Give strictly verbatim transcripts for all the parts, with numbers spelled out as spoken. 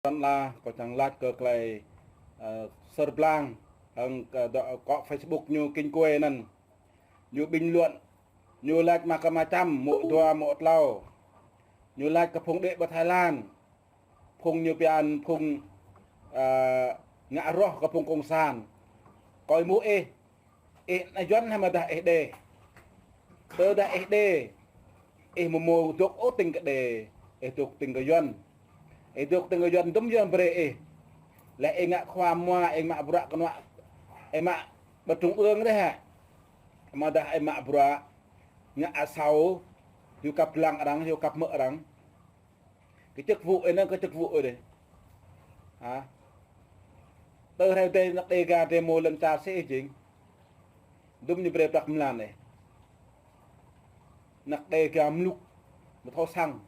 Tăn la, kâo čiăng lač kơ klei, ơ, sơr blang, hŏng kơ dŏ kŏ Facebook ñu Kinh Quê anăn. Ñu bình luận, ñu lač mă kơ mčăm, mô̆ dua, mô̆ tlâo. Ñu lač kơ phung đuĕ ƀơ Thái Lan. Phung ñu pia phung, ơ, ngă roh kơ phung cộng sản. Kơ êmuh ih, ih ană Yuăn hă amâodah ih Êđê? Tơdah ih Êđê, ih amâo mâo dôk ôh tĭng kơ Êđê, ih dôk tĭng kơ Yuăn. Ih dôk tĭng kơ Yuăn dŭm Yuăn brei ih. Leh ih ngă khua mua, ih mă bruă knuă, ih mă ƀơ trung ương dih hă? Amâodah ih mă bruă ngă asâo, hiu kăp dlăng arăng, hiu kăp mơ̆ arăng. Kơ chức vụ ih anăn, kơ chức vụ ih dih. Hă? Tơ hruê dih anak Đêga drei mâo lăn čar si ih jing. Dŭm ñu brei prăk mlan ih. Anak Đêga mluk, amâo thâo săng.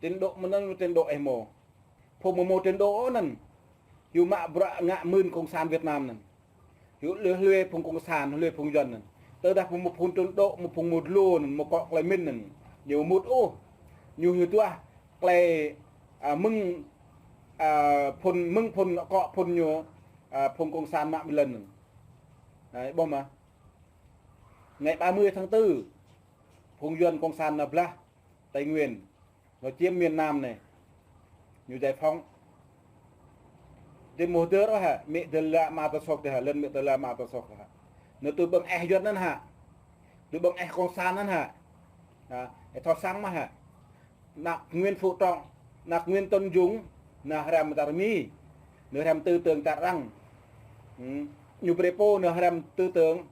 Trình độ mơ̆ng anăn, trình độ ih mâo. Phung amâo mâo trình độ anăn, hiu mă bruă ngă mưn cộng sản Việt Nam anăn. Hiu hlue, hlue phung cộng sản, hlue phung Yuăn anăn. Tơdah phung mâo phung trình độ, mâo phung mâo dlô anăn, mâo kŏ klei mĭn anăn, ñu mŭt ôh. Ñu hiu duah klei, ơ, mơ̆ng, ơ, phung, mơ̆ng phung kŏ phung ñu, ơ, phung cộng sản mă mlan anăn. Anei, ƀuh mơh. Ngày ba mươi tháng tư, phung Yuăn cộng sản nao blah Tây Nguyên, nao chiếm miền Nam anei, ñu giải phóng. Drei mâo hdơr ôh hă, amĭ Dơla Ama Tơsôk dih hă, lăn amĭ Dơla Ama Tơsôk hă? Nao tui ƀơ̆ng eh Yuăn anăn hă? Tui ƀơ̆ng eh cộng sản anăn hă? Hă? Ih thâo săng mơh hă? Anak Nguyễn Phú Trọng, anak Nguyễn Tấn Dũng, nao hriăm čar Mi, nao hriăm tư tưởng čar arăng. Hm. Ñu brei pô nao hriăm tư tưởng,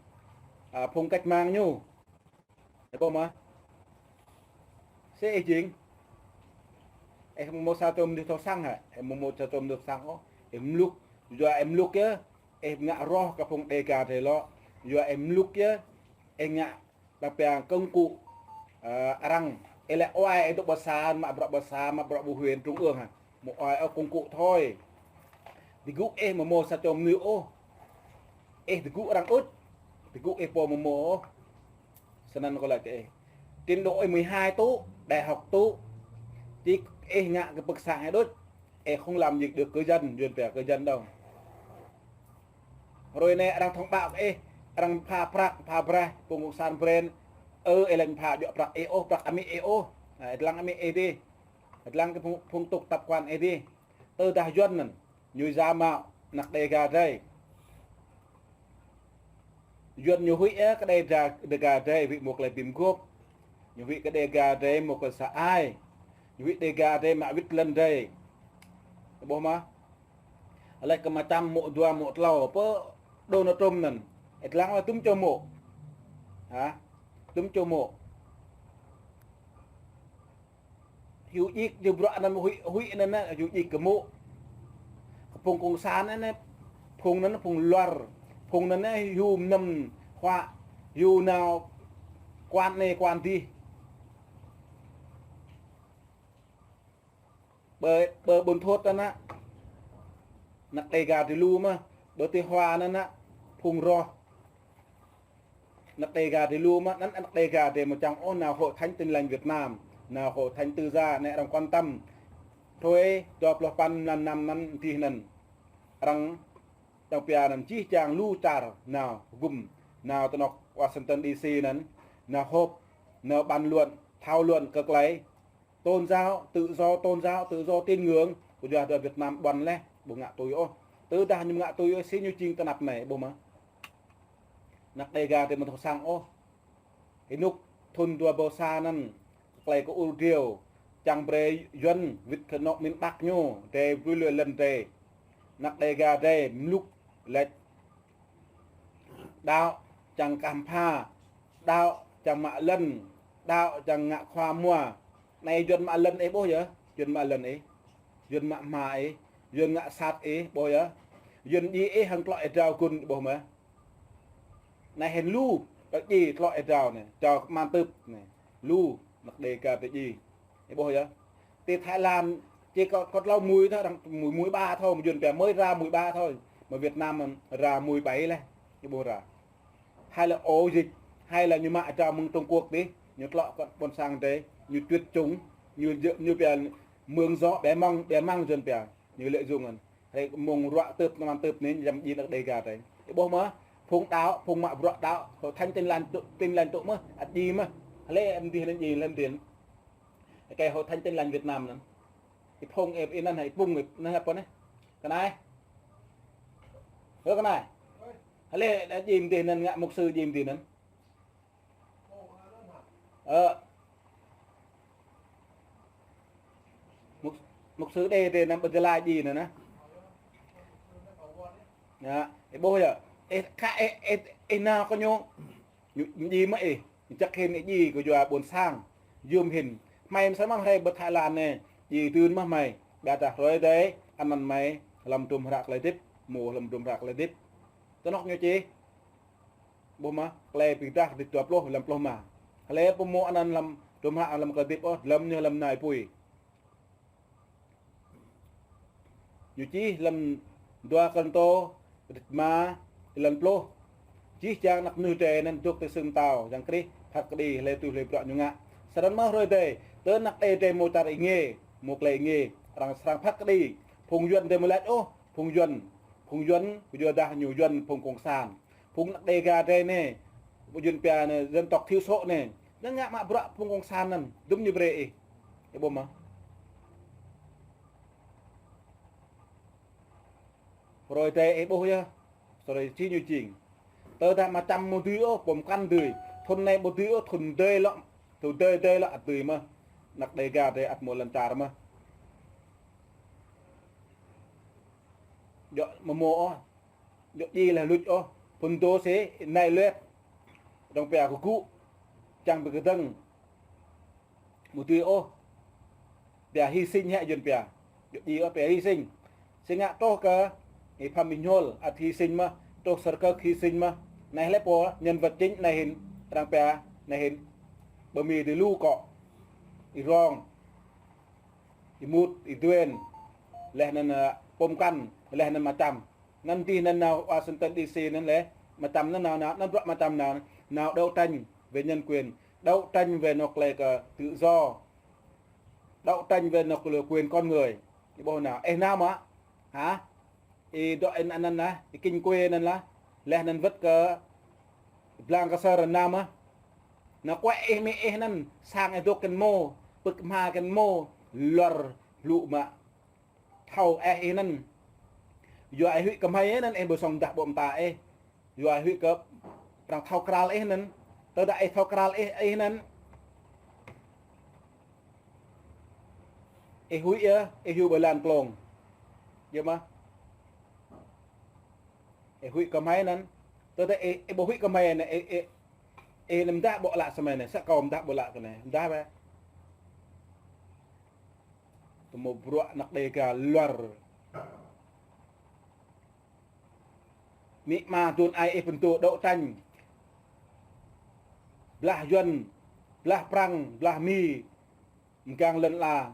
ơ, phung cách mạng ñu. Ih ƀuh mơh. Si ih jing. Ih amâo mâo sa čô mnuih thâo săng hă? Ih amâo mâo sa čô mnuih thâo săng ôh. Ih mluk. Yua ih mluk yơh, ih ngă roh kơ phung Đêga drei lŏ. Yua ih mluk yơh, ih ngă ƀă pia công cụ, ơ, arăng. Ih lĕ oai ih dôk ƀơ sa, mă bruă ƀơ sa, mă bruă ƀơ huyện trung ương hă? Mâo oai ôh, công cụ thôi. Ti gŭ ih amâo mâo sa čô mnuih ôh. Ih ti gŭ arăng ŭč. Ti gŭ ih pô amâo mâo ôh. Snăn kâo lač kơ ih. Trình độ ih mười hai tŭ, đại học tŭ. Ti ih ngă kơ pơ̆k sang ih đuč. Ih không làm việc được kơ dân, Yuăn pia kơ dân đâu. Hruê anei arăng thông báo kơ ih, arăng pha prăk, pha braih, phung cộng sản brei. Ơ, ih lĕ pha djŏ prăk ih ôh, prăk amĭ ih ôh. Ơ, ih dlăng amĭ ih dih. Ih dlăng kơ phung, phung tục tập quán ih dih. Tơdah Yuăn anăn, ñu giả mạo anak Đêga drei. Yuăn ñu huĭ, ơ, kơ Đêga, Đêga drei, huĭ mâo klei bi mguôp. Ñu huĭ kơ Đêga drei mâo klei sa ai. Ñu huĭ Đêga drei mă wĭt lăn drei. Ih ƀuh mơh. Lač kơ mčăm mô̆ dua mô̆ tlâo, pơ Donald Trump anăn. Ih dlăng lĕ dŭm čô mô̆. Hă? Dŭm čô mô̆. Hiu djik, hiu bruă anăn huĭ, huĭ anăn nă, hiu djik kơ mô̆. Kơ phung cộng sản anăn, phung anăn phung luar, phung anăn hiu mnăm huă, hiu nao kuan anei kuan dih. Ƀơ, ƀơ Ƀuôn Thuôt anăn nă, anak Đêga drei lu mơh, ƀơ Tây Hoa anăn nă, phung roh. Anak Đêga drei lu mơh, anăn anak Đêga drei amâo čiăng ôh nao Hội Thánh Tin Lành Việt Nam, nao Hội Thánh Tư Gia, anei arăng quan tâm. Hruê dua pluh păn mlan năm anăn dih anăn. Arăng dăng pia anăn jih jang lu čar nao hgŭm, nao ti anôk Washington D C anăn, nao họp, nao bàn luận, thảo luận kơ klei tôn giáo, tự do tôn giáo, tự do tín ngưỡng, kyuadah Việt Nam ƀuăn leh, ƀu ngă tui ôh. Tơdah ñu ngă tui ôh, si ñu jing ti anăp anei, ƀuh mơh. Anak Đêga drei amâo thâo săng ôh. Ênuk thŭn dua êbâo sa anăn, klei kơ ur driâo, čiăng brei Yuăn wĭt kơ anôk miền Bắc ñu, drei brei lui lăn drei. Anak Đêga drei mluk lač đăo čiăng kah mpha, đăo čiăng mă lăn, đăo čiăng ngă khua mua. Anei Yuăn mă lăn ih ƀuh yơh, Yuăn mă lăn ih, Yuăn mă hma ih, Yuăn ngă sat ih ƀuh yơh. Yuăn djiê ih hŏng tlŏ êa drao gun ƀuh mơh. Anei hĭn lu, kơ djiê tlŏ êa drao anei, drao kman tưp anei. Lu, anak Đêga drei djiê. Ih ƀuh yơh. Ti Thái Lan, či kơ, kơ tlâo mui thâo, arăng mui, mui ba thâo, mui Yuăn pia mới ra mui ba thâo. Mui Việt Nam ra mui bảy leh. Ih ƀuh ra. Hai là ổ dịch, hai là ñu mă êa drao mơ̆ng Trung Quốc dih. Ñu tlŏ kơ ƀuôn sang drei, ñu tuyệt chủng, ñu jơ-, ñu pia mơ̆ng gió, ƀiă măng, ƀiă măng Yuăn pia. Ñu lợi dụng anăn. Hrei mơ̆ng ruă tưp, năm tưp anei, dăm dji anak Đêga drei. Ih ƀuh mơh, phung đăo, phung mă bruă đăo, Hội Thánh Tin Lành tŭ, Tin Lành tŭ mơh, ăt dji mơh. Hlei em dih anăn dji, hlei em dih. Kơ Hội Thánh Tin Lành Việt Nam anăn. Ih phung, ih, ih anăn, ih phung, ih anăn apa anei? Kơ anei. Hơ kơ anei. Hlei ăt dji mdih anăn, ngă mục sư dji mdih anăn. Ơ. Mục, mục sư đê, đê năm bơ jơlai dji anăn, nă. Nă, ih ƀuh yơh. Ih, ka, ih, ih, ih nao kơ ñu. Ñu, ñu dji mơh ih. Jăk hĭn ih dji kơ yua ƀuôn sang. Yuôm hĭn. Hmei msĕ mơh hrei ƀơ Thái Lan anei. Dji dưn mơh hmei. Ƀiădah hruê dih, anăn hmei hlăm hdruôm hră klei hdĭp. Mâo hlăm hdruôm hră klei hdĭp. Tơ anôk ñu čih. Ƀuh mơh, klei bi êdah hdĭp dua pluh, hlăm pluh êma. Hlei pô mâo anăn hlăm hdruôm hră hlăm klei hdĭp ôh, dlăm ñu hlăm nai pui. Ñu čih hlăm dua Kôrantô, kdrêč êma, êlan pluh. Jih jang anak mnuih drei anăn dôk ti sưng mtao, Yang Krist, phat kđi, hlei tui hlei bruă ñu ngă. Snăn mơh hruê dih, tơ anak Đê drei mâo čar êngiê, mâo klei êngiê, arăng srăng phat kđi, phung Yuăn drei amâo lač ôh, phung Yuăn, phung Yuăn, kyuadah ñu Yuăn phung cộng sản. Phung anak Đêga drei anei, ƀuôn Yuăn pia anei, dân tộc thiểu số anei. Ñu ngă mă bruă phung cộng sản anăn, dŭm ñu brei ih. Ih ƀuh mơh. Hruê dih ih ƀuh yơh. Hruê dih ñu jing. Tơdah mă čăm amâo dưi ôh, pô mkăn dưi. Thŭn anei amâo dưi ôh, thŭn dih lŏ. Thŭn dih dih lŏ ăt dưi mơh. Anak Đêga drei ăt mâo lăn čar mơh. Djŏ amâo mâo ôh. Djŏ djiê leh luč ôh, phŭn dô si, nai luet. Dŏng pia kgŭ, čiăng bi kdơ̆ng. Amâo dưi ôh. Pia hy sinh hĕ Yuăn pia. Djŏ djiê ôh pia hy sinh. Si ngă truh kơ, Y Phạm Minh Hôl, ăt hy sinh mơh, truh Sơr Kơk hy sinh mơh. Anei hlei pô, nhân vật chính anei hĭn, arăng pia, anei hĭn. Ƀơ Mi dih lu kŏ. Y Rong. Y Mut, Y Duen. Leh anăn, ơ, pô mkăn, leh anăn mă čăm. Anăn dih anăn nao Washington D C anăn leh, mă čăm anăn nao, nao, anăn bruă mă čăm nao, nao đấu tranh về nhân quyền, đấu tranh về anôk klei kơ tự do, đấu tranh về anôk klei quyền con người. Ih ƀuh nao, ih nao mơh, hă? Ih dŏ anăn, anăn lah, ih kinh quê anăn lah, leh anăn wăt kơ blang kơ Sơr nao mơh. Nao kuĕ ih mĭn ih anăn, sang ih dôk kăn mâo, pưk hma kăn mâo, luar blŭ mă. Thâo ih, ih anăn. Yua ih huĭ kơ hmei anăn ih ƀu sŏng dah ƀô̆ mta ih. Yua ih huĭ kơ arăng thâo kral ih anăn. Tơdah ih thâo kral ih, ih anăn. Ih huĭ yơh, ih huĭ ƀơi lăn klông. Yơh mơh. Ih huĭ kơ hmei anăn. Tơdah ih, ih ƀu huĭ kơ hmei anăn, ih, ih, ih anăn mdah ƀô̆ lă snei anei, sa kâo mdah ƀô̆ lă kơ anei. Mdah bĕ. Tơ mâo bruă anak Đêga luar. Amĭ ama dŭn ai ih pơtô đấu tranh. Blah Yuăn, blah Prăng, blah Mi. Mgang lăn ala.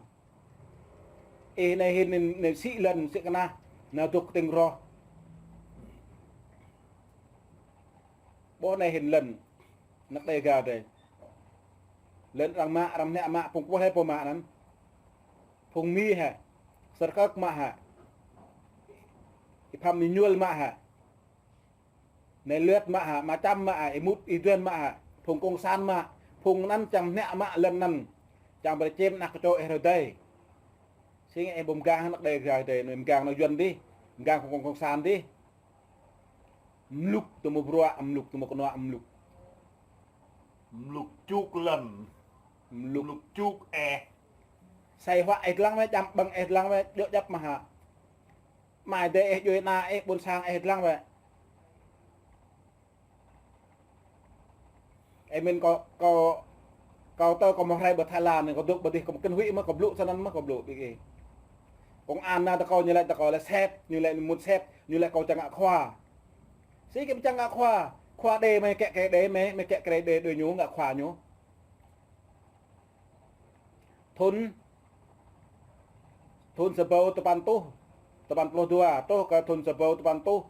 Ih anei hĭn anei sĭ lăn, sĭ knah. Nao dôk tĭng roh. Ƀuh anei hĭn lăn. Anak Đêga drei. Lăn arăng mă, arăng mnă mă, phung kweh hĕ pô mă anăn. Phung Mi hĕ. Sơr Kơk mă hĕ. Y Phạm Minh Hôl mă hĕ. Nai luet mă hĕ, mă čăm mă hĕ, Y Mut Y Duen mă hĕ. Phung cộng sản mă. Phung anăn čiăng mnă mă lăn anăn. Čiăng brei čem anak čô ih hruê dih. Si ngă ih ƀu mgang anak Đêga drei, mgang nao Yuăn dih. Mgang phung cộng sản dih. Mluk tơ mâo bruă, mluk tơ mâo knuă, mluk. Mluk čuk lăn. Mluk. Mluk čuk ih. Asei huă ih dlăng wĕ, čăm ƀơ̆ng ih dlăng wĕ, djŏ djăp mơh hă. Amai adei ih djuê ana ih ƀuôn sang ih dlăng wĕ. Ih mĭn kâo, kâo, kâo tơ kâo mâo hriê ƀơ Thái Lan anei, kâo dôk ƀơ dih, kâo mkăn huĭ mơh, kâo blŭ snăn mơh, kâo blŭ bi ih. Công an nao tơ kâo ñu lač tơ kâo lĕ sĕp, ñu lač mŭt sĕp, ñu lač kâo čiăng ngă khua. Si kơ čiăng ngă khua, khua đê mei kĕ kre đê mei, mei kĕ kre đê đuĕ ñu ngă khua ñu. Thŭn, thŭn sa êbâo tơpăn êtuh, tơpăn pluh dua, truh kơ thŭn sa êbâo tơpăn êtuh,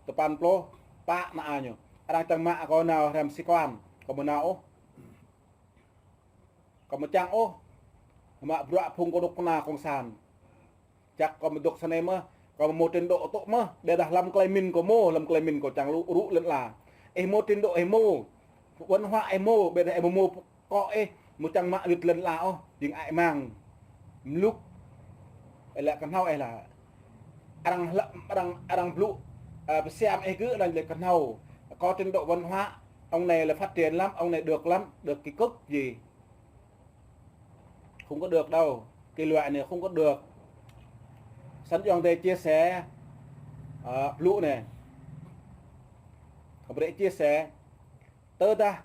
tơpăn pluh pă anăn ñu. Arăng čiăng mă kâo nao hriăm sĩ quan, kâo amâo nao ôh. Kâo amâo čiăng ôh mă bruă phung knŭk kna cộng sản. Jăk kâo amâo dôk snei mơh, kâo amâo trình độ tŭ mơh, ƀiădah hlăm klei mĭn kâo mâo, hlăm klei mĭn kâo čiăng rŭ, rŭ lăn ala. Ih mâo trình độ ih mâo, văn hóa ih mâo, ƀiădah ih amâo mâo kŏ ih, amâo čiăng mă wĭt lăn ala ôh, jing hơăi mang. Mluk, ih lĕ knhâo ih lah. Arăng hlăp, arăng, arăng blŭ, ơ, pơsiam ih gơ̆ anăn lĕ knhâo. Có trình độ văn hóa, ông này là phát triển lắm, ông này được lắm, được cái cốc gì. Không có được đâu. Cái loại này không có được. Snăn ayŏng adei chia sẻ, ơ, blŭ anei. Kâo brei chia sẻ. Tơdah,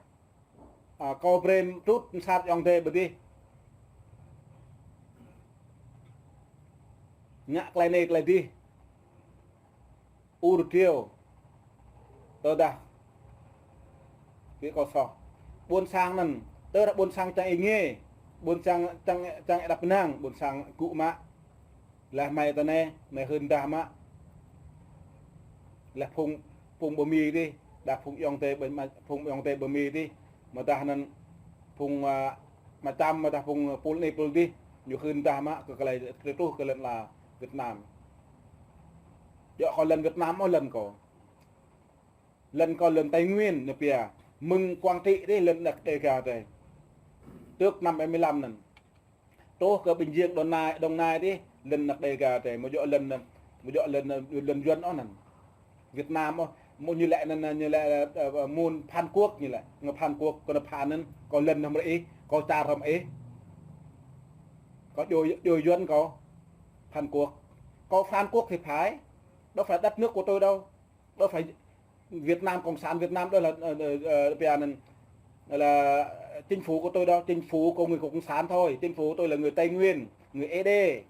ơ, kâo brei mtrŭt msat ayŏng adei ƀơdih. Ngă klei anei klei dih. Ur driâo. Tơdah. Bi kâo soh. Ƀuôn sang anăn. Tơdah ƀuôn sang čiăng êngiê. Ƀuôn sang čiăng, čiăng êđăp ênang. Ƀuôn sang gŭ mă. Leh hmei ti anei, hmei hưn dah mă. Leh phung, phung ƀơ Mi dih. Dah phung ayŏng adei ƀơ, phung ayŏng adei ƀơ Mi dih. Amâodah anăn phung, ơ, mă čăm, amâodah phung pôl anei pôl dih. Ñu hưn dah mă kơ klei, klei truh kơ lăn ala Việt Nam. Djŏ kâo lăn Việt Nam ôh lăn kâo. Lăn kâo lăn Tây Nguyên, ñu pia. Mơ̆ng Quảng Trị dih lăn anak Đêga dih. Trước năm bảy mươi lăm anăn. Truh kơ Bình Dương Đồng Nai, Đồng Nai dih, lăn anak Đêga dih. Amâo djŏ lăn, amâo djŏ lăn, lăn Yuăn ôh anăn. Việt Nam ôh, amâo ñu lĕ anăn, ñu lĕ, ơ, ơ, môn Phan Quốc ñu lĕ. Ngă Phan Quốc, kâo nao Phan anăn, kâo lăn hlăm ih, kâo čar hlăm ih. Kâo djuê, djuê Yuăn kâo, Phan Quốc. Kâo Phan Quốc thì phải, đâu phải đất nước của tôi đâu. Đâu phải Việt Nam, Cộng sản Việt Nam đó là, ờ, ờ, ờ, bây giờ là chính phủ của tôi đó, chính phủ của người Cộng sản thôi, chính phủ của tôi là người Tây Nguyên, người Ê Đê.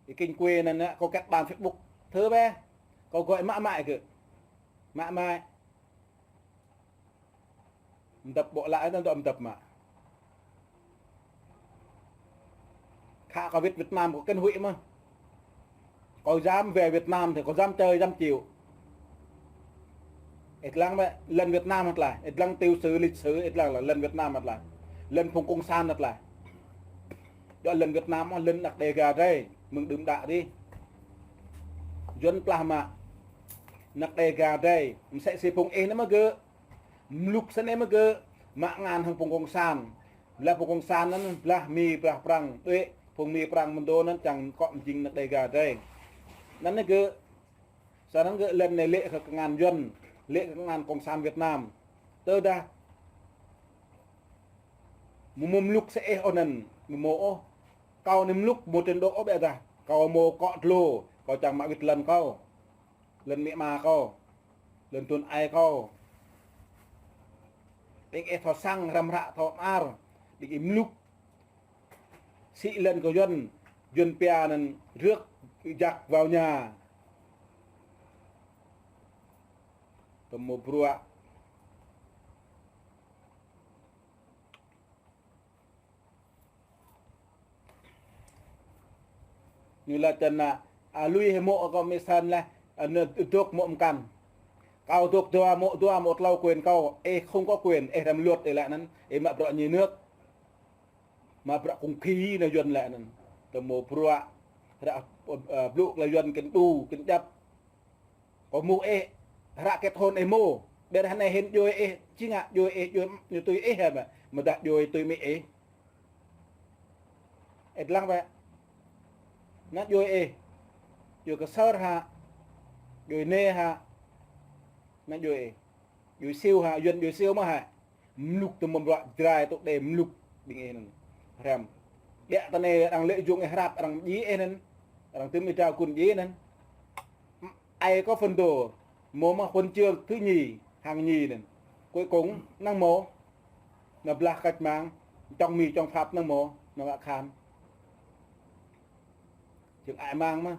Cái kinh quê này nè, có kết bạn Facebook, thử bé, có gọi mãi mãi kìa, mãi mãi. Mdăp ƀô̆ lă anăn dŏ mdăp mă. Khă kâo wĭt Việt Nam kâo kăn huĭ mơh. Kâo dám về Việt Nam thì kâo dám chơi, dám chịu. Ih dlăng mơ̆, lăn Việt Nam hăt lah. Ih dlăng tiểu sử, lịch sử, ih dlăng lah lăn Việt Nam hăt lah. Lăn phung cộng sản hăt lah. Dŏ lăn Việt Nam, lăn anak Đêga drei, mơ̆ng đưm đă dih. Yuăn plah mă. Anak Đêga drei, msĕ si phung ih anăn mơh gơ̆. Mluk snei mơh gơ̆, mă kngan hŏng phung cộng sản. Blah phung cộng sản anăn, blah Mi, blah Prăng, đuĕ phung Mi Prăng mdô anăn čiăng kŏ mjing anak Đêga drei. Anăn gơ̆, snăn gơ̆ lăn anei lĕ kơ kngan Yuăn, lĕ kơ kngan cộng sản Việt Nam. Tơdah amâo mâo mluk sơih ôh anăn, amâo mâo ôh. Kâo anei mluk mâo trình độ ôh ƀiădah. Kâo mâo kŏ dlô, kâo čiăng mă wĭt lăn kâo. Lăn amĭ ama kâo. Lăn aduôn aê kâo. Ƀing ih thâo săng, răm hră thâo mơar. Ƀing ih mluk. Sĭ lăn kơ Yuăn. Yuăn pia anăn rước giặc vào nhà. Tơ mâo bruă. Ñu lač anăn, a, lui hĕ mô̆ kâo mĭn snăn leh, a, ñu dôk mô̆ mkăn. Kâo dôk dua mô̆, dua mô̆ tlâo quyền kâo, ih không có quyền, ih răm luật ih lĕ anăn, ih mă bruă nhà nước. Mă bruă kông khi anăn Yuăn lĕ anăn. Tơ mâo bruă, hră, a, blŭ klei Yuăn kĭn đu, kĭn djăp. Kâo êmuh ih, hră kết hôn ih mâo. Ƀiădah anei hĭn djuê ih, či ngă djuê ih, djuê ñu tui ih hă mă. Mdah djuê tui amĭ ih. Ih dlăng bĕ. Anăn djuê ih. Djuê Ksơr hă. Djuê Nê hă. Anăn djuê ih. Djuê Siu hă, Yuăn djuê Siu mơh hă. Mluk tơ mâo bruă Jrai tŭ đei mluk ƀing ih anăn. Hrăm. Ƀiă ti anei arăng lĕ jung ih hrăp, arăng djiê ih anăn. Arăng tŭm ih drao gun djiê anăn. Ai có phần đồ, mâo mă huân chương thứ nhì, hạng nhì anăn. Cuối cùng, năng mâo. Năng blah cách mạng, chống Mỹ, chống Pháp năng mâo, năng ngă khan. Jing ai mang mơh.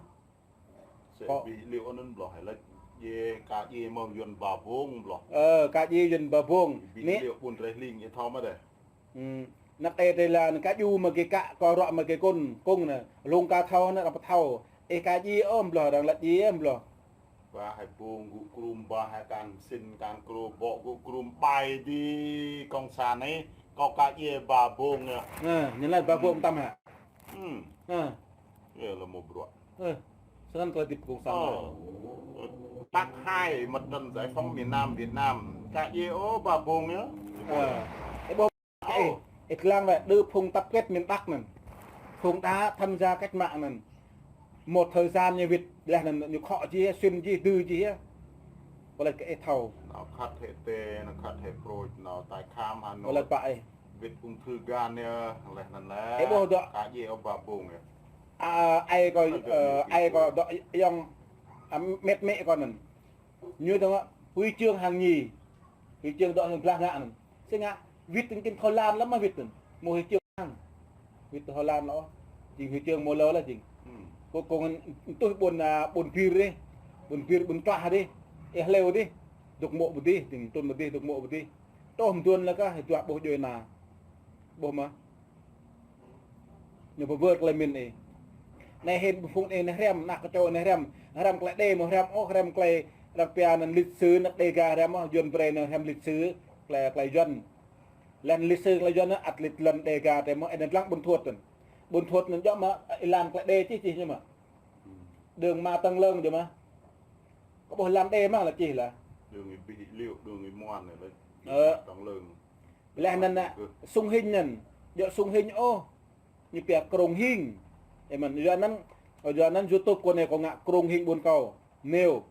Sĕ kâo bi liu anăn bloh, lač djiê, ka djiê mơ̆ng Yuăn ba bông bloh. Ơ, ka djiê Yuăn ba bông. Bi liu ƀuôn drei hling, ih thâo mơh dê. Hmm. Anak ih drei lăn ka dju mă kơ kă, kơ ruă mă kơ kŭn, kŭng anăn. Lông ka thâo anăn, arăng pơthâo. Ih ka djiê ôh bloh, arăng lač djiê ôh bloh. Ba hai bông gŭ krum ba hai kan sin kan kro bŏ gŭ krum bai di kông san ih. Kâo ka djiê ba bông yơh. Ơ, ñu lač ba bông mtam hă? Hmm. Ơ. Yơh lĕ mâo bruă. Ơ, snăn klei hdĭp kông san. Ơ. Tăk hai mặt trận giải phóng miền Nam Việt Nam. Ka djiê ôh ba bông yơh. Ơ. Ơ, ƀuh. Ơ. Ê, ih dlăng wĕ, đơ phung tập kết miền Bắc anăn. Phung đã tham gia cách mạng anăn. Một thời gian ñu wĭt, leh anăn ñu khŏ jih, sĭn jih, dưi jih. Wăt lač kơ ih thâo. Nao khăt hĕ tê, nao khăt hĕ prôč, nao tai khám Hà Nội. Wăt lač pă ih. Wĭt ung thư gan yơh, leh anăn lĕ. Ê, ƀuh dŏ. Ka djiê ôh ba bông yơh. A, ai kâo, ơ, ai kâo dŏ ayŏng, a, mĕt mĕ kâo anăn. Ñu dŏ huy chương hạng nhì. Huy chương dŏ hŏng blah ngă anăn. Si ngă, wĭt tĭng tĭng Thái Lan lăm mă wĭt anăn. Mâo huy chương hăng. Wĭt Thái Lan lŏ. Jing huy chương mâo lơ leh jing. Hmm. Kơ kông anăn tuh ƀuôn, a, ƀuôn Bir dih. Ƀuôn Bir ƀuôn Klah dih. Ih hleo dih. Dôk mô̆ ƀu dih, jing tŭn ƀu dih, dôk mô̆ ƀu dih. Tơl mduôn leh kah, duah ƀuh djuê ana. Ƀuh mơh. Ñu pơwơr klei mĭn ih. Anei hĭn phung ih anei hriăm, anak kčô anei hriăm. Hriăm klei Đê mâo hriăm ôh, hriăm klei arăng pia anăn lịch sử anak Đêga hriăm ôh, Yuăn brei anăn hriăm lịch sử, klei, klei Yuăn. Leh anăn lịch sử klei Yuăn anăn ăt lĭt lăn Đêga drei mơh, ih anăn dlăng Ƀuôn Thuôt anăn. Ƀuôn Thuôt anăn djŏ mơh, êlan klei Đê čih čih ñu mơh. Đường Mã Tăng Lương djŏ mơh. Kâo ƀuh êlan Đê mơh leh čih leh. Đường ih bi liu, đường ih muan anei leh. Ơ. Tăng Lương. Leh anăn, a, Sông Hinh anăn, djŏ Sông Hinh ôh. Ñu pia Krông Hing. Ê mơ̆n, yua anăn, yua anăn YouTube kâo anei kâo ngă Krông Hing ƀuôn kâo. Nêu.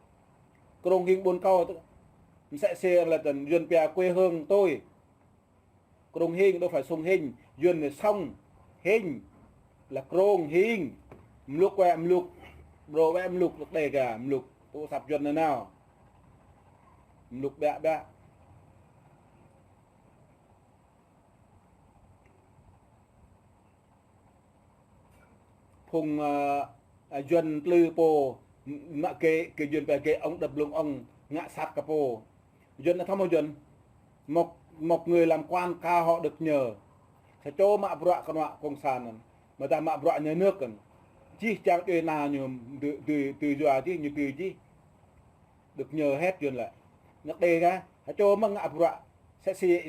Krông Hing ƀuôn kâo, msĕ si leh tăn, Yuăn pia quê hương tôi. Krông Hing, đâu phải Sông Hinh. Yuăn anei Sông Hinh. Leh Krông Hing. Mluk wĕ mluk. Brô wĕ mluk, leh Đêga mluk. Tŭ sap Yuăn nanao. Mluk ƀiă ƀiă. Phung, ơ, ơ, Yuăn tlư pô, mă kơ, kơ Yuăn pia kơ ông đập lưng ông ngă sat kơ pô. Yuăn anăn thâo mơh Yuăn. Một, một người làm quan ka hŏ được nhờ. Sa čô mă bruă knuă cộng sản anăn. Mdah mă bruă nhà nước anăn. Jih jang djuê ana ñu dưi, dưi, dưi yua jih, ñu dưi jih. Được nhờ hết Yuăn lĕ. Anak Đêga, ha čô mơh ngă bruă. Msĕ si